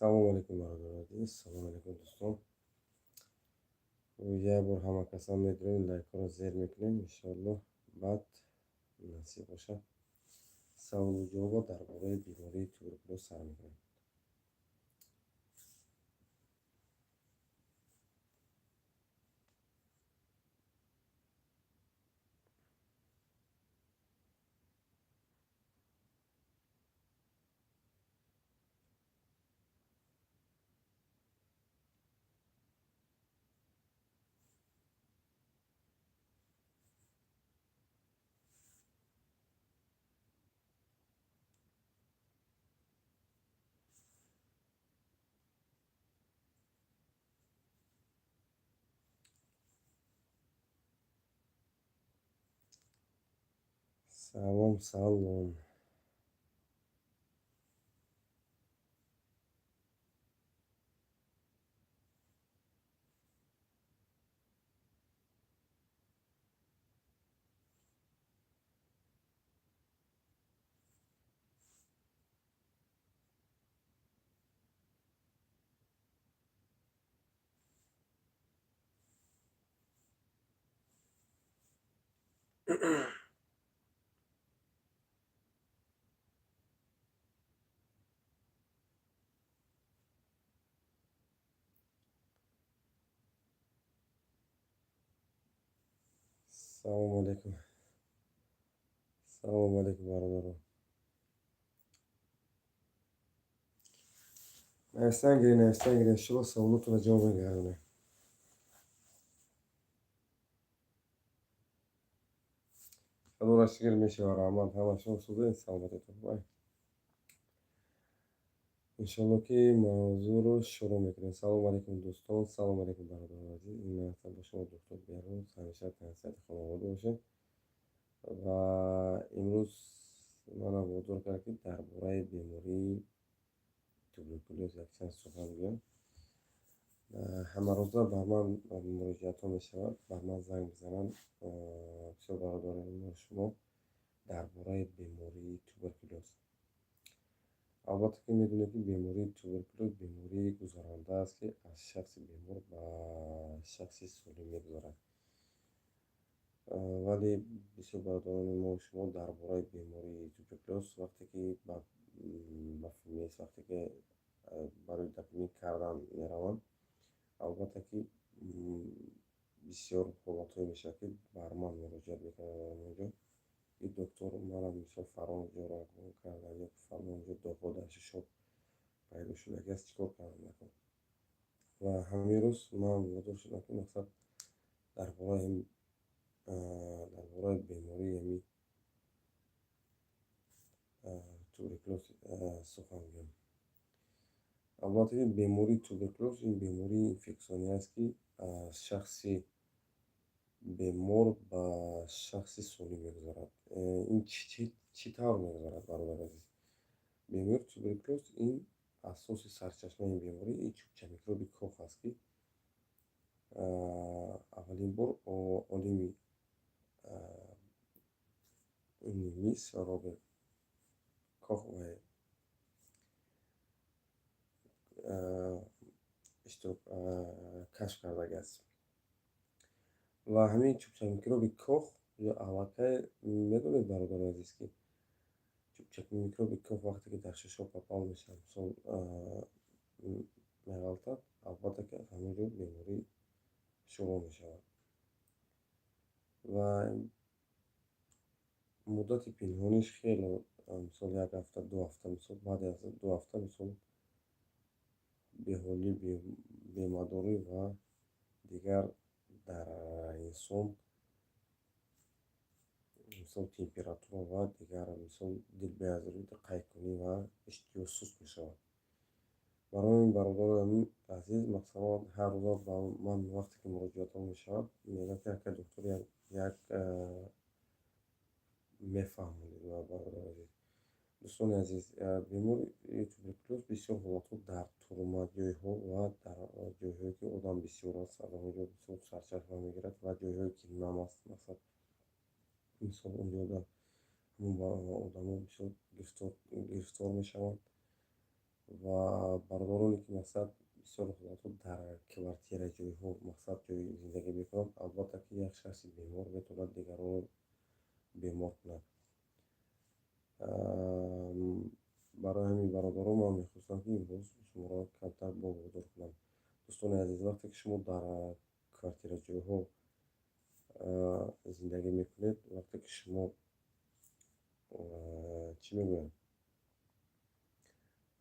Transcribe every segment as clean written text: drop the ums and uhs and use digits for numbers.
Салому алейкум, бародари азиз, салому алейкум, дӯстон. Як бор ҳама касан медурем, лайкҳоро зер мекунем, иншоаллоҳ. Баъд насиб бошад, саволу ҷавобо дар бораи бемории туберкулёз сар мекунем. Салом, салом. Салому алейкум, салому алейкум, бародарон. Навистан гиред, навистан гиред, иншоалло, саволотонро ҷавоб мегардонем. Худоро шукр, мешава, раҳмат. Ҳама шумо созед, саломатитон. Вай, иншоалло, ки мавзӯъро шурӯъ мекунем. Салому алейкум, дӯстон, салому алейкум, бародарони азиз. Ин ҳастам бо шумо доктор Беҳрӯз. Ҳамеша тансиҳати хонавода бошед. Ва имрӯз манам водор кард, ки дар бораи бемории туберкулёз якчанд сухан гӯям. Ҳамарӯза ба ман муроҷиатҳо мешавад, ба ман занг мезананд бисёр бародарони мо, шумо, дар бораи бемории туберкулёз. Албатта, ки медонед, ки бемории туберкулёз бемории гузаранда аст, ки аз шахси бемор ба шахси солим мегузарад. Вале бисёр бародарони мо, шумо, дар бораи бемории туберкулёз вақте ки ба ФМС, вақте ки барои документ кардан мераванд, албатта ки бисёр ҳолатҳое мешавад, ки бар ман муроҷиат мекунанд дар онҷо, ки доктор, мана, мисол, фалон ҷо рагбон кардам ё фалон ҷо доғҳо дар шишоб пайдо шудагиаст, чӣ кор кардам накун? Ва ҳамин рӯз ман водор шудам, ки мақсад дар бораи бемории ҳамин туберкулёз сухан гӯям. Албатта ки бемории туберкулёз ин бемории инфексионӣ аст, ки аз шахси бемор ба шахси солим мегузарад. Ин чӣ тавр мегузарад, бародари азиз? Бемории туберкулёз, ин асоси сарчашмаи ин беморӣ ин чӯбча микроби Кох аст, ки аввалин бор олими немис Роберт Кох ва кашф кардагиаст. Ва ҳамин чӯбча микроби Кох аллакай медонед, бародари азиз, ки чӯбча микроби Кох вақте ки дар шишоб попал мешавад, мисол, меғалтад, албатта ки аз ҳамон ҷо беморӣ шурӯъ мешавад. Ва муддати пинҳониш хеле, мисол, як ҳафта, 2 ҳафта, мисол, баъди аз 2 ҳафта, мисол, беҳолӣ, бемадорӣ ва дигар дар инсон, мисол, температура ва дигар, мисол, дилбеазорӣ, қайкунӣ ва иштиҳо суст мешавад. Барои ин, бародарони азиз, мақсад ҳар рӯза ба ман вақте ки муроҷиатҳо мешавад, мегӯяд, ки ака доктор, як мефаҳмонед. Бародари азиз, дӯстони азиз, бемории туберкулёз бисёр ҳолатҳо дар турмаҷойҳо ва дар ҷойҳое, ки одам бисёр аст, аз он ҷо бисёр сарчашма мегирад ва ҷойҳое, ки нам аст, мақсад, мисол, он ҷода одамо бисёр гирифтор мешаванд. Ва бародароне, ки мақсад бисёр ҳолатҳо дар квартира ҷойҳо, мақсад ҷои зиндагӣ мекунанд, албатта ки як шахси бемор метавонад дигаронро бемор кунад. Барои ҳамин, бародарон, ман мехостам, ки имрӯз шуморо камтар боводор кунам. Дӯстони азиз, вақте ки шумо дар квартираҷойҳо зиндагӣ мекунед, вақте ки шумо, чӣ мегӯянд,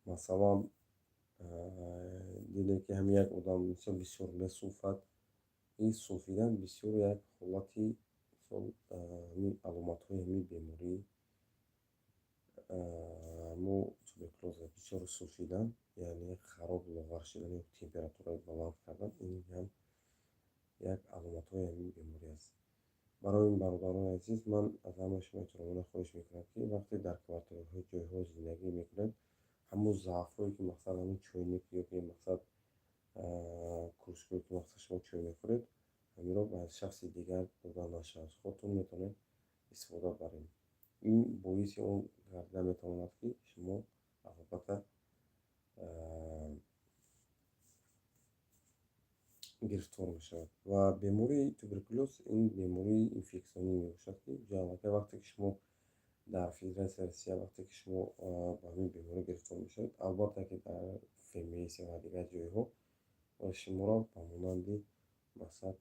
масалан, дидем, ки ҳамин як одам мисол бисёр месулфад, ин сулфидан бисёр як ҳолати, мисол, ҳамин аломатҳои ҳамин бемории мо туберкулёз. Бисёр сулфидан, яъне хароб, лоғар шудан ё температураи баланд кардан, ин ҳам як аломатҳои ҳамин беморӣ аст. Барои ин, бародарони азиз, ман аз ҳамаи шумо эҳтиромона хоҳиш мекунам, ки вақте дар квартираҳои ҷойҳо зиндагӣ мекунед, ҳамун зарфҳое, ки мақсад ҳамун чойник ё ки мақсад кружкое, ки мақсад шумо чой мехӯред, ҳаминро ба шахси дигар дода нашавад. Худтон метавонед истифода баред. Ин боиси он гардида метавонад, ки шумо албатта гирифтор мешавад. Ва бемории туберкулёз ин бемории инфексионӣ мебошад, ки аллакай вақте ки шумо дар Федератсияи Россия, вақте ки шумо ба ҳамин беморӣ гирифтор мешавед, албатта ки дар ФМС ва дигар ҷойҳо шуморо ба монанди мақсад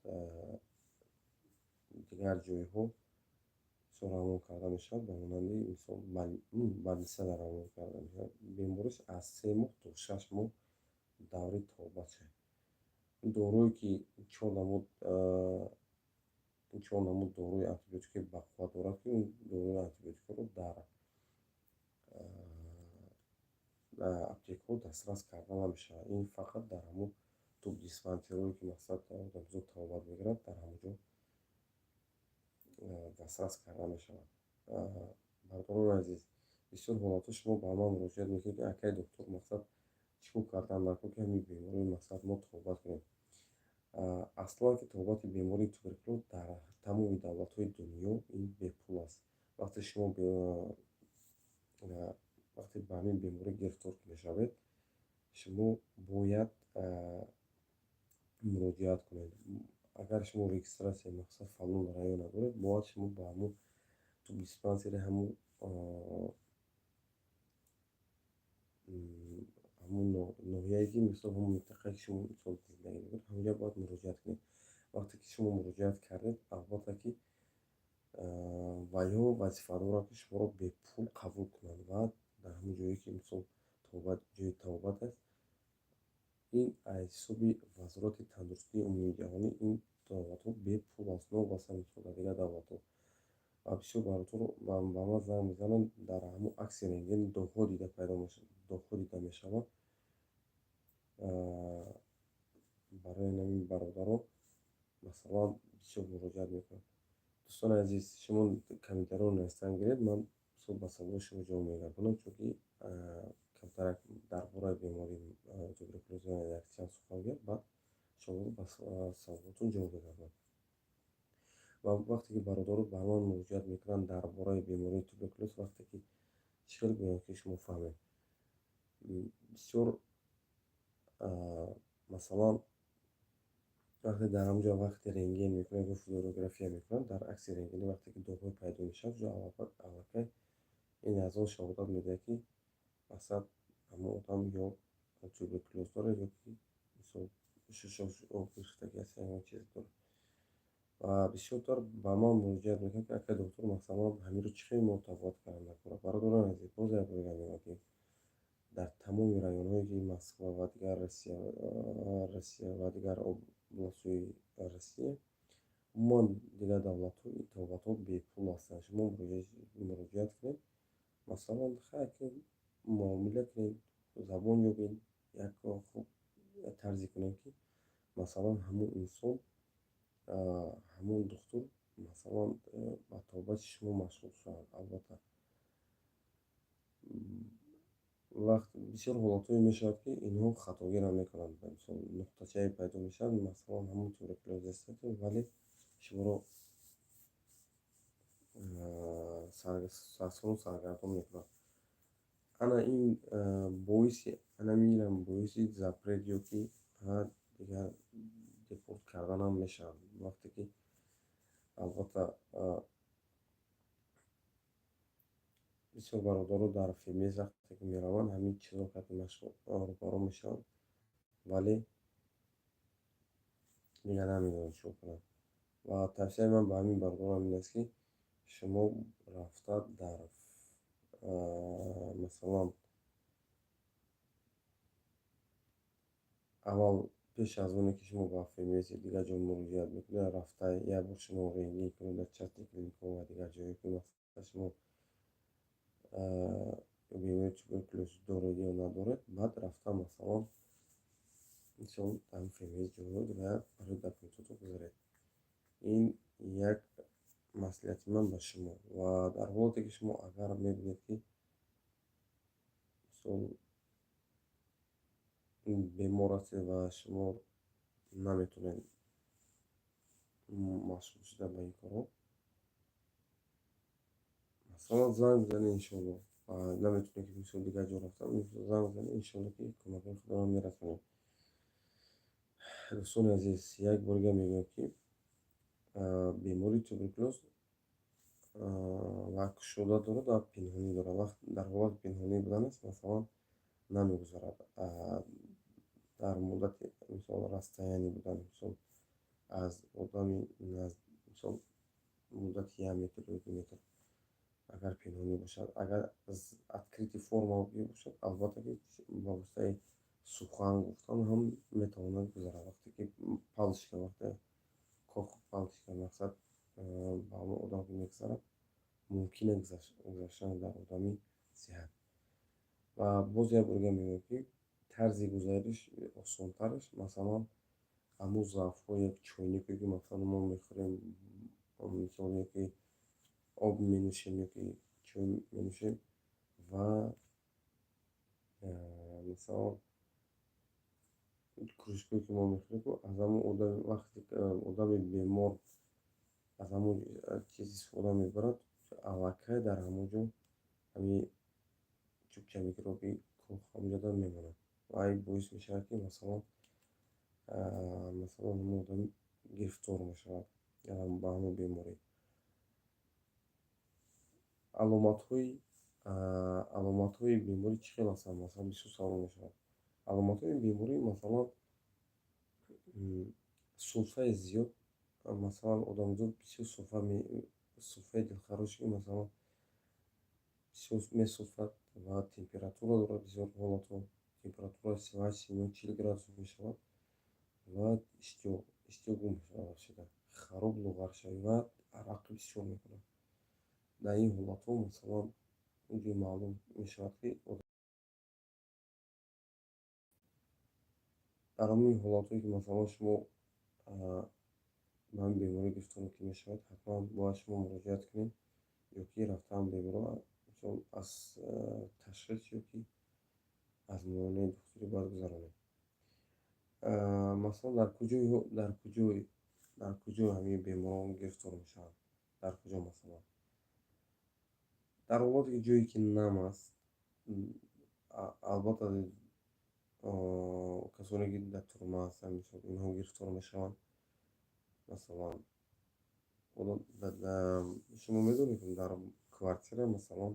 дигар ҷойҳо равон карда мешавад, ба монанди мисол больница равон карда мешавад. Бемориш аз 3 моҳ то 6 моҳ даври табобат шавад. Доруе ки чор намуд доруи антибиотики бақувват дорад, ки он доруи антибиотикҳоро дар аптекаҳо дастрас карда намешавад. Ин фақат дар ҳамон тубдиспансерҳое, ки мақсад одамзод табобат мегирад, дар ҳамон ҷо дастрас карда мешавад. Бародарони азиз, бисёр ҳолатҳо шумо ба ман муроҷиат мекунед, ки акай доктор, мақсад чӣ кор кардан даркор, ки ҳамин бемории мақсад мо табобат кунем? Аслан ки табобати бемории туберкулёз дар тамоми давлатҳои дунё ин бепул аст. Вақте шумо вақте ба ҳамин беморӣ гирифтор мешавед, шумо бояд муроҷиат кунед. Агар шумо регистрация мақсад фалон район надоред, бояд шумо ба ҳамун тубдиспансери ҳамун ноҳияе, ки мисол ҳамун минтақае, ки шумо мисол зиндагӣ мекунед, ҳамонҷо бояд муроҷиат кунед. Вақте ки шумо муроҷиат кардед, албатта ки вайҳо вазифа доранд, ки шуморо бепул қабул кунанд ва дар ҳамон ҷое, ки мисол ҷои табобат аст, ин аз ҳисоби Вазорати тандурустии умумии ҷаҳонӣ ин табобатҳо бепул аст, новобаста мисол дар дигар давлатҳо. Ва бисёр бародаро ба ман занг мезананд, дар ҳамон акси рентген доғҳо дида пайдо доғҳо дида мешаванд. Барои ҳамин бародаро, масалан, бисёр муроҷиат мекунанд. Дӯстони азиз, шумо комментариҳоро навистан гиред, ман ба саволҳои шумо ҷавоб мегардонам, чунки камтарак дар бораи бемории туберкулёз якчанд сухан гӯям, баъд шуморо ба саволотон ҷавоб мегардонам. Ва вақте ки бародаро ба ман муроҷиат мекунанд дар бораи бемории туберкулёз, вақте ки чӣ хел гӯям, ки шумо фаҳмед, бисёр, масалан, вақте дар ҳамон ҷо вақте рентген мекунанд ё флюорография мекунанд, дар акси рентгенӣ вақте ки доғҳо пайдо мешавад, аллакай ин аз он шаҳодат медиҳад, ки мақсад ҳамон одам ё туберкулёз дорад, ё ки мисол шушош об гирифтагӣ аст, ягон чиз дорад. Ва бисёртар ба ман муроҷиат мекунанд, ки акай доктор, масалан, ҳаминро чӣ хел мо табобат кардан даркор? Бародарони азиз, боз як бор мегӯям, ки дар тамоми районҳое, ки Москва ва дигар Россия ва дигар областҳои Россия, умуман дигар давлатҳо, ин табобатҳо бепул ҳастанд. Шумо муроҷиат кунед, масалан, хайр, ки муомила кунед, забон ёбед, як хуб тарзе кунед, ки масалан ҳамон инсон, ҳамон духтур, масалан, ба табобати шумо машғул шавад. Албатта, вақт бисёр ҳолатҳое мешавад, ки инҳо хатогиро мекунанд. Мисол, нуқтачае пайдо мешавад, масалан, ҳамон туберкулёз аст, вале шуморо сарсону саргардон мекунад. Ана ин боиси, анаминам боиси запрет ё ки дигар депорт карданам мешавад. Вақте ки, албатта, бисёр бародаро дар ФМС вақте ки мераванд, ҳамин чизо кати рӯбарӯ мешаванд, вале дигар намедонанд чӣ кунанд. Ва тавсияи ман ба ҳамин бародарам ин аст, ки шумо рафта дар, масалан, аввал, пеш аз оне ки шумо ба ФМС дигар ҷо муроҷиат мекунед, рафта як бор шумо рентген кунед дар частный клиникаҳо ва дигар ҷое ки, масалан, шумо бемории туберкулёз доред ё надоред. Баъд рафта, масалан, мисол, дар ФМС ҷо ва барои документото гузаред. Ин як маслиҳати ман ба шумо. Ва дар ҳолате ки шумо агар мебинед, ки, мисол, бемор ҳастед ва шумо наметавонед машғул шуда ба ин корҳо, масалан, занг бизанед, иншоалло. Наметавонед ки, мисол, дигар ҷо рафтан, занг бизанед, иншоалло, ки кӯмакҳои худоро мерасонем. Дӯстони азиз, як бор дигар мегӯям, ки бемории туберкулёз ва кушода дорад ва пинҳонӣ дорад. Вақт дар ҳолати пинҳонӣ буданаш, масалан, намегузарад. Дар муддати, мисол, расстояние будан, мисол, аз одами, мисол, муддати 1 метр ё 2 метр агар пинҳонӣ бошад. Агар открытый форма бошад, албатта ки ба воситаи сухан гуфтан ҳам метавонад гузарад. Вақте ки палочка, вақте кох, палочка, мақсад, ба ҳамон одам ки мегузарад, мумкин гузаштан дар одами сиҳат. Ва боз як бор дигар мегӯям, ки тарзи гузариш осонтараш, масалан, ҳамун зарфҳо, як чойнике ки, масалан, мо мехӯрем, мисол, ёки об менӯшем, ёки чой менӯшем ва, мисол, кружкое ки мо мехӯрем, аз ҳамон одами, вақте одами бемор аз ҳамон чиз истифода мебарад, аллакай дар ҳамон ҷо ҳамин чӯбча, микроби кох ҳамонҷода мемонад ва ин боис мешавад, ки, масалан, ҳамон одам гирифтор мешавад ба ҳамон беморӣ. Аломатҳои беморӣ чӣ хел ҳастанд? Масалан, бисёр савол мешавад. Аломатҳои беморӣ, масалан, сулфаи зиёд. Масалан, одамзод бисёр сулфа, сулфаи дилхарош, ки, масалан, бисёр месулфад ва температура дорад. Бисёр ҳолатҳо температура 38, 39, 40 градус мешавад ва иштиҳо гум мешавад, шуда хароб, лоғаршавӣ ва арақи бисёр мекунад. Дар ин ҳолатҳо, масалан, уҷо маълум мешавад, ки дар ҳамин ҳолатҳое ки, масалан, шумо ба ҳамин беморӣ гирифтор ки мешавад, ҳатман бояд шумо муроҷиат кунед ё ки рафтан беморро, мисол, аз ташхис ё ки аз муоинаи духтурӣ бояд гузаронед. Масалан, дар куҷо ҳамин беморон гирифтор мешаванд? Дар куҷо? Масалан, дар ҳолате ки ҷое ки нам аст, албатта, касоне ки дар турма ҳастанд, мисол, инҳо гирифтор мешаванд. Масалан, шумо медонед, ки дар квартира, масалан,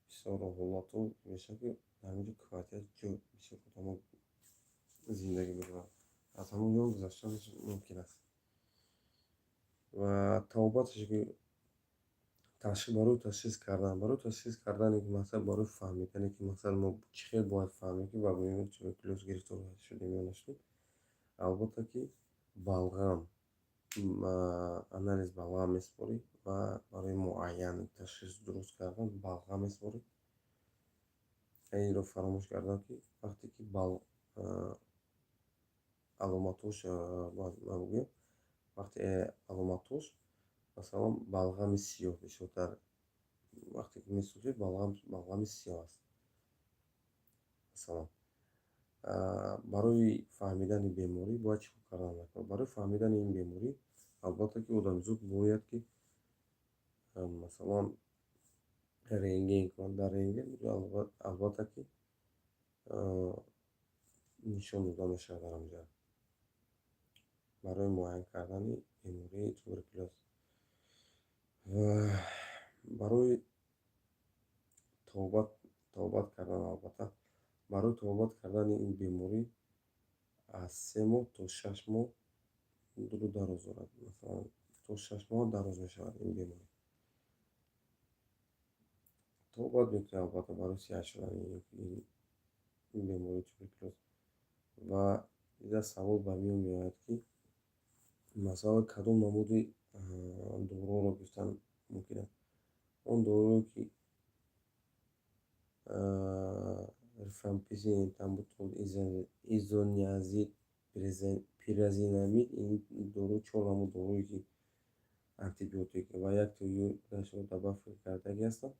бисёр ҳолатҳо мешавад, ки дар ҳамин ҷо квартира ҷо бисёр одамо зиндагӣ мекунанд, аз ҳамон ҷо гузаштанаш мумкин аст. Ва табобаташ ки барои ташхис кардане ки, масалан, барои фаҳмидане ки, масалан, мо чӣ хел бояд фаҳмем, ки ба бемории туберкулёз гирифтор шудем ё нашудем, албатта ки балғам, анализ балғам месупорӣ ва барои муайян ташхис дуруст кардан балғам месупорӣ. Инро фаромӯш кардам, ки вақте ки аломатҳош ман бигӯям, вақте аломатҳош, масалан, балғами сиёҳ бисёртар вақте ки месӯзед, балғами сиёҳ аст. Масалан, барои фаҳмидани беморӣ бояд чӣ кор кардан накор? Барои фаҳмидани ин беморӣ, албатта ки, одамзод бояд ки, масалан, Рентген кунанд. Дар рентген албатта ки нишон дода мешавад дар онҷа барои муайян кардани бемории туберкулёз. Ва барои табобат кардан, албатта барои табобат кардани ин беморӣ аз 3 моҳ то 6 моҳ дуру дароз дорад. Масалан, то 6 моҳ дароз мешавад ин беморӣ. Табобат мекунад, албатта, барои сиҳат шудани ин бемории туберкулёз. Ва ида савол ба миён меояд, ки масалан, кадом намуди доруро гирифтан мумкин аст. Он дорое ки рифамписин, этамбутол, изониазид, пиразинамид, ин дору, чор намуд дорое ки антибиотик ва яктои добавка кардагӣ ҳастанд,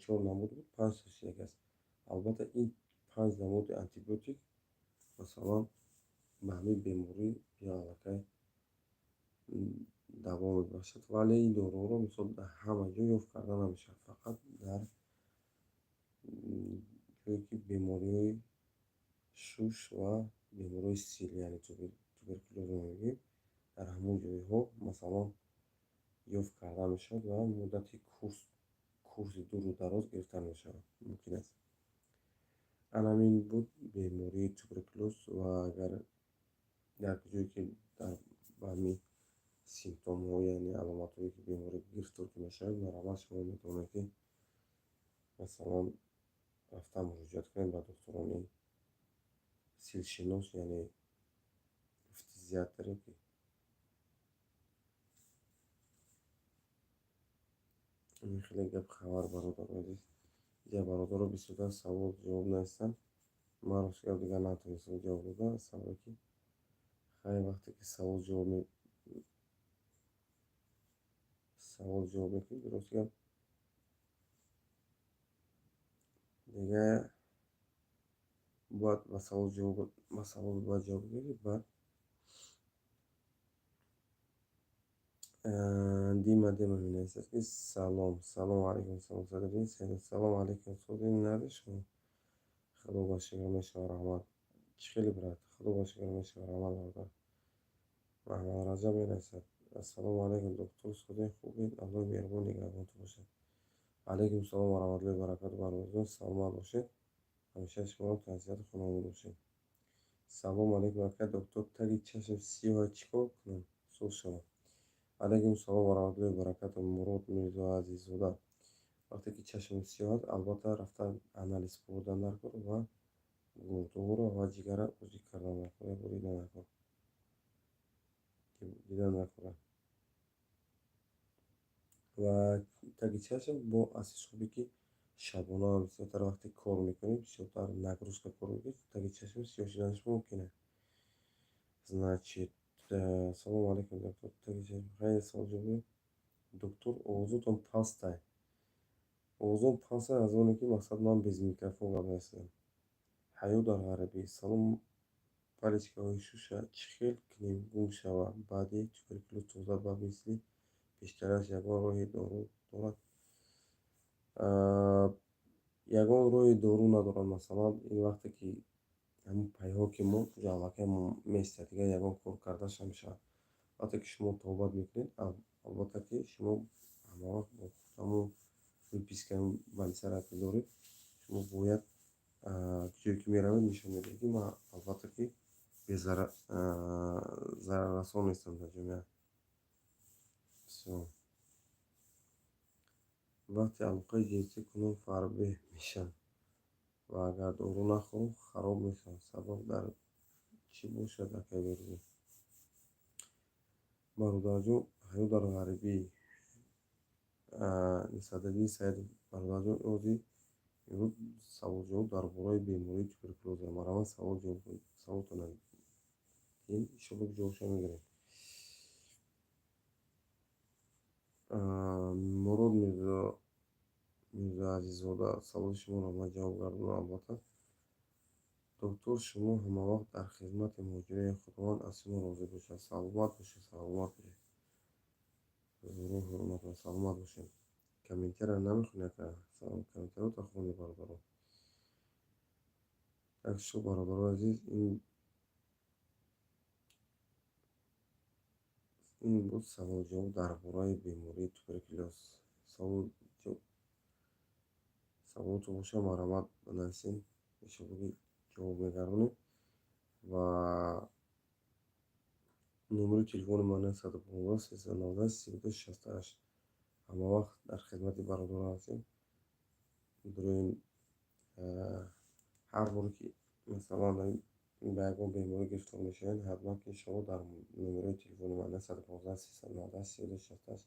чор намуд буд, панҷта шидаги аст. Албатта, ин панҷ намуди антибиотик, масалан, ба ҳамин беморӣ аллакай даво мебахшад, вале ин доруҳоро, мисол, дар ҳама ҷо ёфт карда намешавад, фақат дар ҷое ки бемориҳои шуш ва бемориҳои сил, яъне туберкулёз мегӯем, дар ҳамон ҷойҳо, масалан, ёфт карда мешавад ва муддати курси дуру дароз гирифта мешавад, мумкин аст. Ана ҳамин буд бемории туберкулёз. Ва агар дар ҷое ки ба ҳамин симптомҳо, яъне аломатҳое ки беморӣ гирифтор ки мешавад, марҳамат, шумо метавонед ки, масалан, рафта муроҷиат кунед ба духтурони силшинос, яъне фтизиатр. Ки ин хеле гап хабар, бародари азиз. Ҷа бародаро бисёртар савол ҷавоб навистанд. Ман, рости гап, дигар натавонистам ҷавоб дода. Саволе ки хай, вақте ки савол ҷавоб мекунед, рости гап, дигар бояд ба савол бояд ҷавоб гирӣ. Баъд Дима, Дима менависад, ки салом, салом алейкум, салом, Садриддин Саидов, салом алейкум, созин нади шумо? Худо ба шукр, мешавад, раҳмат. Чӣ хеле, брат? Худо ба шукр, мешавад, раҳмат, бародар. Маҳмадраҷаб менависад: ассалому алайкум, доктор, созин, хубед? Аллоҳи меҳрубон нигаҳбонтон бошад. Алайкум салом ва раҳматуллоҳи баракату, бародарҷон, саломат бошед, ҳамеша шуморо тансиҳату хонамон бошед. Салому алайкум, ака доктор, таги чашм сиёҳа, чӣ кор кунам, соз шавад? Алайкум салом ва раҳматуллоҳи баракату, Мурод Мирзоазиззода. Вақте ки чашм сиёҳ аст, албатта, рафта анализ бурдан даркор ва гурдуҳоро ва ҷигара УЗИ кардан даркор, як бор дидан даркор, дидан даркора. Ва таги чашм бо аз ҳисобе ки шабона бисёртар вақте кор мекунед, бисёртар нагрузка кор мекунед, таги чашм сиёҳ шуданаш мумкин аст. Значит, салому алайкум, доктор, таги чашм. Хайр, савол ҷавоб. Доктор, овозотон пастай. Овозон пастай аз оне ки, мақсад, ман без микрофон гап застам. Ҳаё дар ғарибӣ, салом. Палочкаҳои шуша чӣ хел кунем, гум шавад баъди туберкулёз, тоза ба мисли пештараш? Ягон роҳи дору дорад? Ягон роҳи дору надорад. Масалан, ин вақте ки ҳамун пайҳо ки монд, уже аллакай местад, дигар ягон кор кардааш намешавад. Вақте ки шумо табобат мекунед, албатта ки шумо ҳамавақт бо ҳамун выпискаи больницара ки доред, шумо бояд ҷое ки меравед, нишон медиҳед, ки ман, албатта ки, безараррасон нестам дар ҷомеа. Всё. Вақте алоқаи ҷинсӣ кунам, фарбеҳ мешавам ва агар дору нахӯрам, хароб мешавам. Сабаб дар чӣ бошад, акай Берӯзӣ? Бародарҷон, ҳаё дар ғарибӣ, Садриддин Саидов, бародарҷон, ози имрӯз саволҷавоб дар бораи бемории туберкулёза. Марҳамат, савол ҷавоб кунед, саволтона диҳед, иншоалло ҷавобшо мегирем. Мурод Мирзоазиззода, саволи шуморо ман ҷавоб гардонам, албатта. Доктор, шумо ҳамавақт дар хизмати муҳоҷирин, Худованд аз шумо розӣ бошад. Саломат бошед, саломат бошед, ҳурматон, саломат бошед. Комментария намехонӣ, ака? Комментариёро хонди, бародаро. Так что, бародарои азиз, ин буд савол-ҷавоб дар бораи бемории туберкулёз. Саволотон бошад, марҳамат, бинависед, иншоалло ки ҷавоб мегардонем. Ва номери телефони ман 915 390 32 68. Ҳама вақт дар хидмати бародарон ҳастем. Бироин, ҳар боре ки, масалан, ба ягон беморӣ гирифтор мешавед, ҳатман ки иншоалло дар номерои телефони ман 915 390 32 68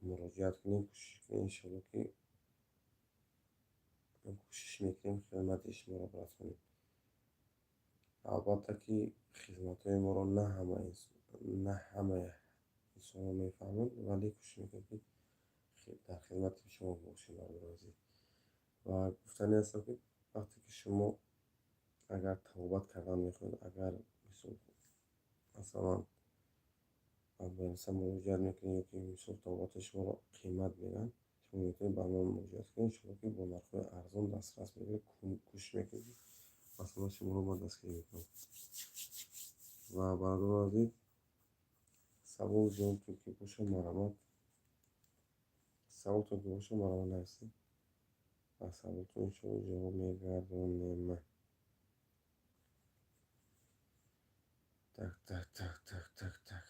муроҷиат кунед, кӯшиш кунед, иншоалло ки кӯшиш мекунем хидмати шуморо бирасонем. Албатта ки хизматҳои моро на ҳамаи инсонҳо мефаҳманд, вале кӯшиш мекунем, ки дар хизмати шумо бошем, бародарони азиз. Ва гуфтанӣ ҳастам, ки вақте ки шумо агар табобат кардан мехоҳед, агар, масалан, ба больница муроҷиат мекунед ё ки, мисол, табобати шуморо қимат мегӯянд, шумо метавонед ба ман муроҷиат кунед, иншоалло ки бо нархҳои арзон дастрас мегиред. Кӯшиш мекунед, ки масалан шуморо ман дастгирӣ мекунам. Ва, бародарони азиз, савол ҷавобтон ки бошад, марҳамат, саволтон ки бошад, марҳамат, нависед, ба саволтон иншоалло ҷавоб мегардонем. Так, так, так, так, так, так.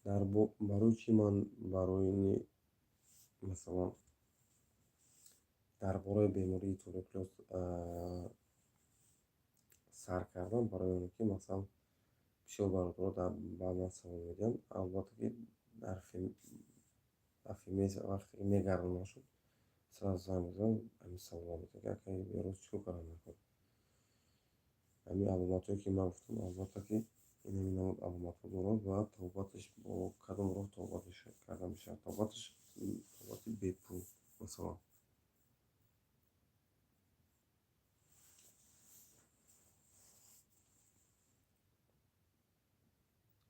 Дар барои чӣ ман барои, масалан, дар бораи бемории туберкулёз сар кардам? Барои оне ки, масалан, бисёр бародаро ба ман савол медиҳанд. Албатта ки дар ФМС вақте ки мегардонашуд, сразу занг мезананд, ҳамин саволро медиҳанд, ки акай Бероз, чӣ кор кардан накун? Ҳамин аломатҳое ки ман гуфтам, албатта ки ин ҳамин намуд аломатҳо дорад ва табобаташ бо кадом роҳ табобат карда мешавад? Табобаташ табобати бепул, масалан.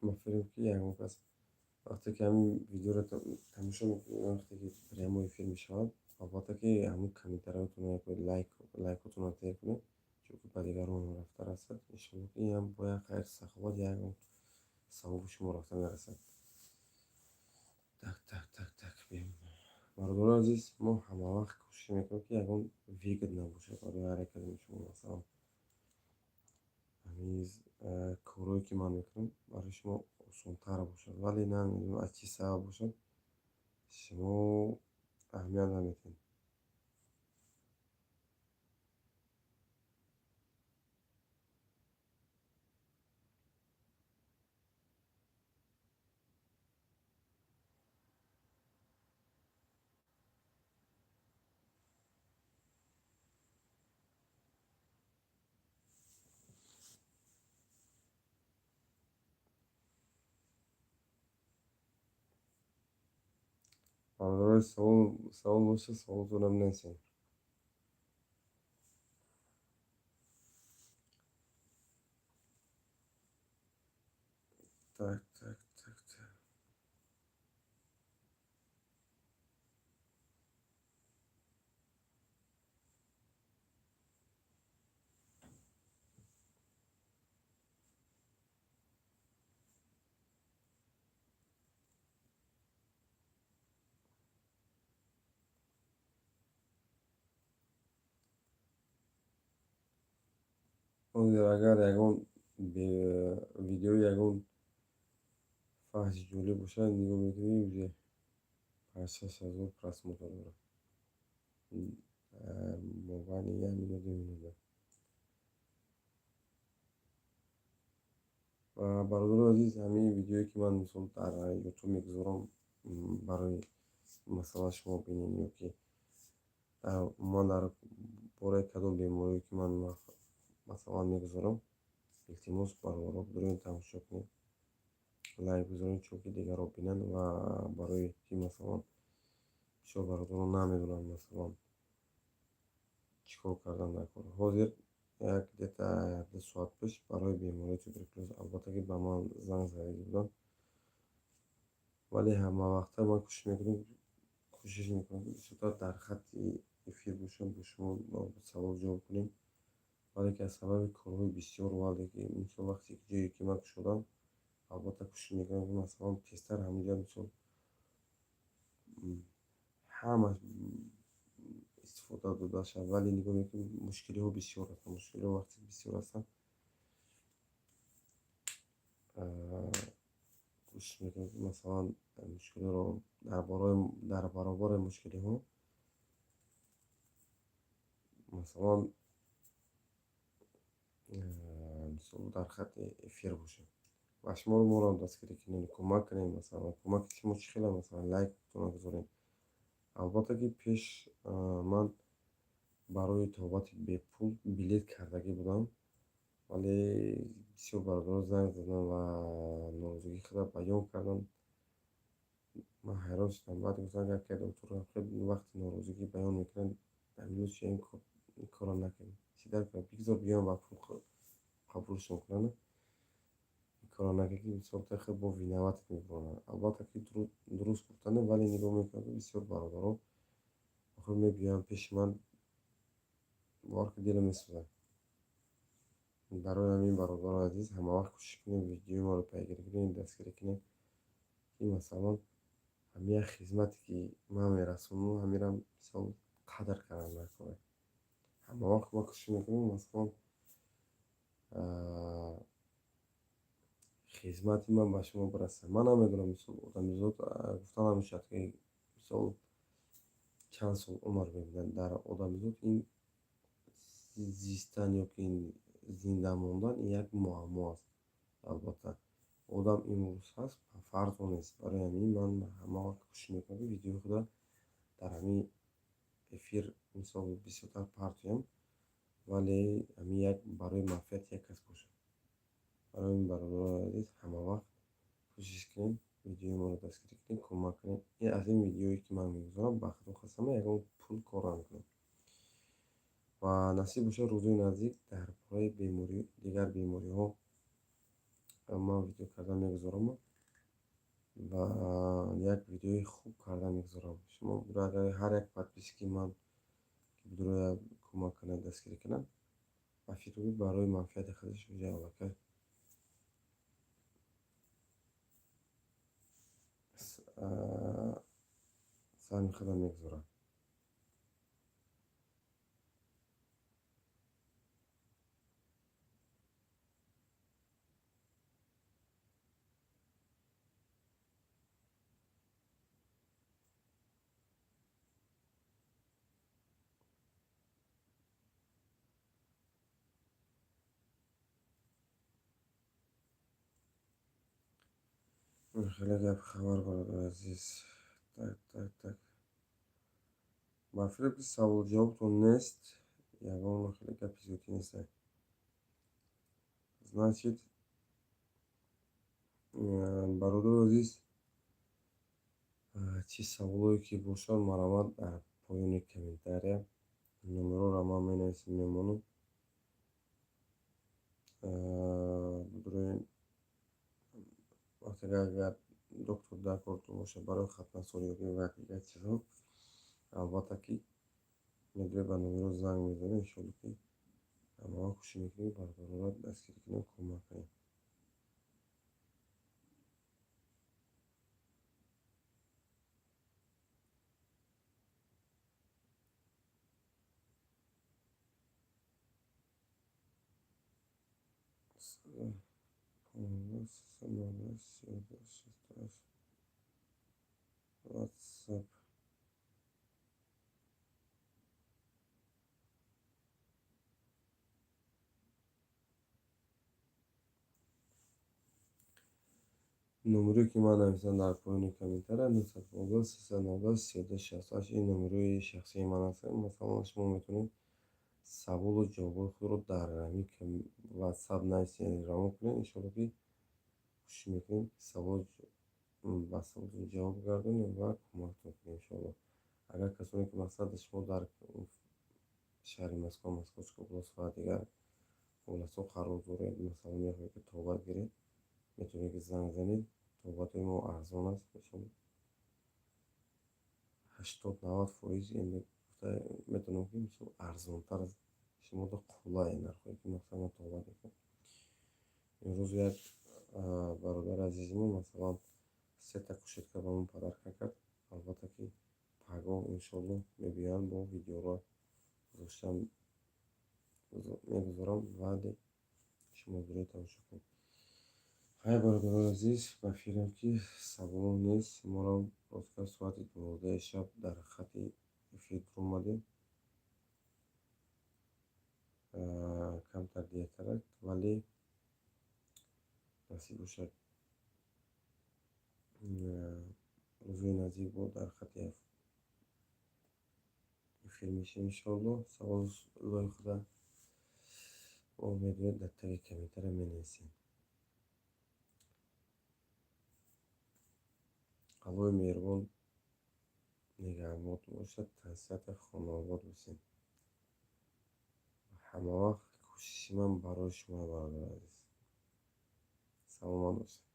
Ба фикрам, ки ягон кас вақте ки ҳамин видеоро тамошо мекунед, вақте ки прямой эфир мешавад, албатта ки ҳамун комментариҳотонро, лайкотонро тер кунед, чунки ба дигарон рафта расад. Иншоалло ки инам бо як хайр саховат, ягон савоби шумо рафта мерасад. Так, так, так, так. Бародарони азиз, мо ҳамавақт кӯшиш мекунем, ки ягон выгод набошад барои ҳар як кадоми шумо. Масалан, ҳамин корҳое ки ман мекунам, барои шумо осонтар бошад, вале намедонам, аз чӣ сабаб бошад, шумо аҳамият наметиҳед. Бародарои, савол бошад, саволотонро бинависед. Так, так, так, так. Ҳозир агар ягон видеои, ягон фаҳши ҷолиб бошад, нигоҳ мекунӣ, уже 5-6 ҳазор просмотр дорад мобайни як минут, 2 минута. Ва, бародарои азиз, ҳамин видеое ки ман, мисол, дар Ютуб мегузорам, барои, масалан, шумо бинед ё ки умуман дар бораи кадом беморие ки ман, масалан, мегузорам, илтимос, бародаро, бироед, тамошо кунед, лайк гузоред, чунки дигарро бинанд. Ва барои ки, масалан, бисёр бародарон намедонанд, масалан, чӣ кор кардан дар кор. Ҳозир як где-то 2 соат пеш барои бемории туберкулёз, албатта ки, ба ман занг задагӣ буданд. Вале ҳамавақта ман кӯшиш мекунам, ки бисёртар дар хатти эфир бошам, бо шумо савол ҷавоб кунем. Вале ки аз сабаби корҳои бисёр, вале ки мисол вақте ки ҷое ки ман кушодам, албатта кӯшиш мекунам, ки масалан тезтар ҳаминҷа мисол ҳама истифода дода шавад. Вале нигоҳ мекунем, мушкилиҳо бисёр ҳастанд. Мушкилиҳо вақте бисёр ҳастанд, кӯшиш мекунем, ки масалан мушкилиҳоро дар баробари мушкилиҳо масалан мисол дар хатти эфир бошем ва шуморо моро дастгирӣ кунем, кӯмак кунем. Масалан, кӯмаки шумо чӣ хела? Масалан, лайктона гузорем. Албатта ки пеш ман барои табобати бепул билет кардагӣ будам, вале бисёр бародарон занг заданд ва норозигии худро баён карданд. Ман ҳайрон шудам. Баъд гуфтанд, ки ака доктор, вақти норозигӣ баён мекунанд, дар минус ин корро накунем. Чӣ дар кор? Бигзор биёям ба пул қабулшон кунанд. Ин корро накунем, ки мисол тахи бо виноватит мебаронанд. Албатта ки дуруст гуфтанд, вале нигоҳ мекунам, ки бисёр бародарон охир мебиёянд пеши ман, бовар ки дилам месӯзад. Барои ҳамин, бародарони азиз, ҳамавақт кӯшиш кунем, видеои моро пайгирӣ кунем, дастгирӣ кунем, ки масалан ҳамин як хизмате ки ман мерасонам, ҳаминро мисол қадр кардан накунем. Ҳамавақт мо кӯшиш мекунем, масалан хизмати ман ба шумо бирасад. Ман намедонам, мисол одамизод гуфта намешавад, ки мисол чанд сол умр мебинад. Дар одамизод ин зистан ё ки зинда мондан як муаммо аст. Албатта, одам имрӯз ҳаст, фардо нест. Барои ҳамин ман ҳамавақт кӯшиш мекунам, ки видеои худро дар ҳамин эфир мисол бисёртар партоям, вале ҳамин як барои манфиати як кас бошад. Барои ҳамин, бародарони азиз, ҳамавақт кӯшиш кунем, видеои моро дастгирӣ кунем, кӯмак кунем. Аз ин видеое ки ман мегузорам, ба худо қасам, ягон пул кор намекунам. Ва насиб бошад, рӯзои наздик дар бораи беморӣ, дигар бемориҳо ман видео карда мегузорам ва як видеои хуб карда мегузорам. Шумо ҳар як подписчики ман ки бидурояд, кӯмак кунад, дастгирӣ кунад, ба фикр барои манфиати худаш уже аллакай саҳми худро мегузорад. Хеле гап хабар, бародари азиз. Так, так, так. Ба фикр ки савол ҷавобтон нест, ягон хеле гапи зиёдӣ нест. Значит, бародари азиз, чӣ саволое ки бошад, марҳамат, дар поёни комментария номерҳоро ман менависам, мемонам. Бидурои вақте агар доктор дар кортон бошад барои хатнасорӣ ва дигар чизҳо, албатта ки медуред, ба номерҳо занг мезанед. Иншоалло ки ҳамавақт кӯшиш мекунем, бародаронро дастгирӣ кунем, кӯмак кунем. WhatsApp. Номере ки ман нависам дар поёни комментария 915 390 32 68, ин номерои шахсии ман аст. Масалан, шумо метавонед саволу ҷавобҳои худро дар ҳамин WhatsApp нависед, равон кунед. Иншоалло ки кӯшиш мекунем, савол ба саволтон ҷавоб гардонем ва кӯмактон кунем, иншоалло. Агар касоне ки мақсад шумо дар шаҳри Москва, Московская область ва дигар областҳо қарор доред, масалан мехоҳед ки табобат гиред, метавонед ки занг занед. Табобатҳои мо арзон аст, мисол, 80-90%, гуфта метавонам, ки, мисол, арзонтар аст. Шумода қулай нархҳое, ки мақсад мо табобат мекунем. Имрӯз як бародари азизи мо, масалан, сета кушетка ба мо подарка кард. Албатта ки пагоҳ, иншоаллоҳ, мебиёянд, бо видеоро гузоштан мегузорам, вале шумо дуред, тамошо кунед. Хай, бародарони азиз, ба фикрам, ки савол нест. Моро ростгар соати 12 шаб дар хати эфир омадем, камтар дертарак, вале насиб бошад, рӯзҳои наздик бо дар хати эфир мешавем, иншоаллоҳ. Саволҳои худа медонед, дар таги комментария менависем. Аллоҳи меҳрубон нигаҳбон бошад, тансиҳату хонаобод бошед. Ҳамавақт кӯшиши ман барои шумо, бародари азиз. Саломат бошед.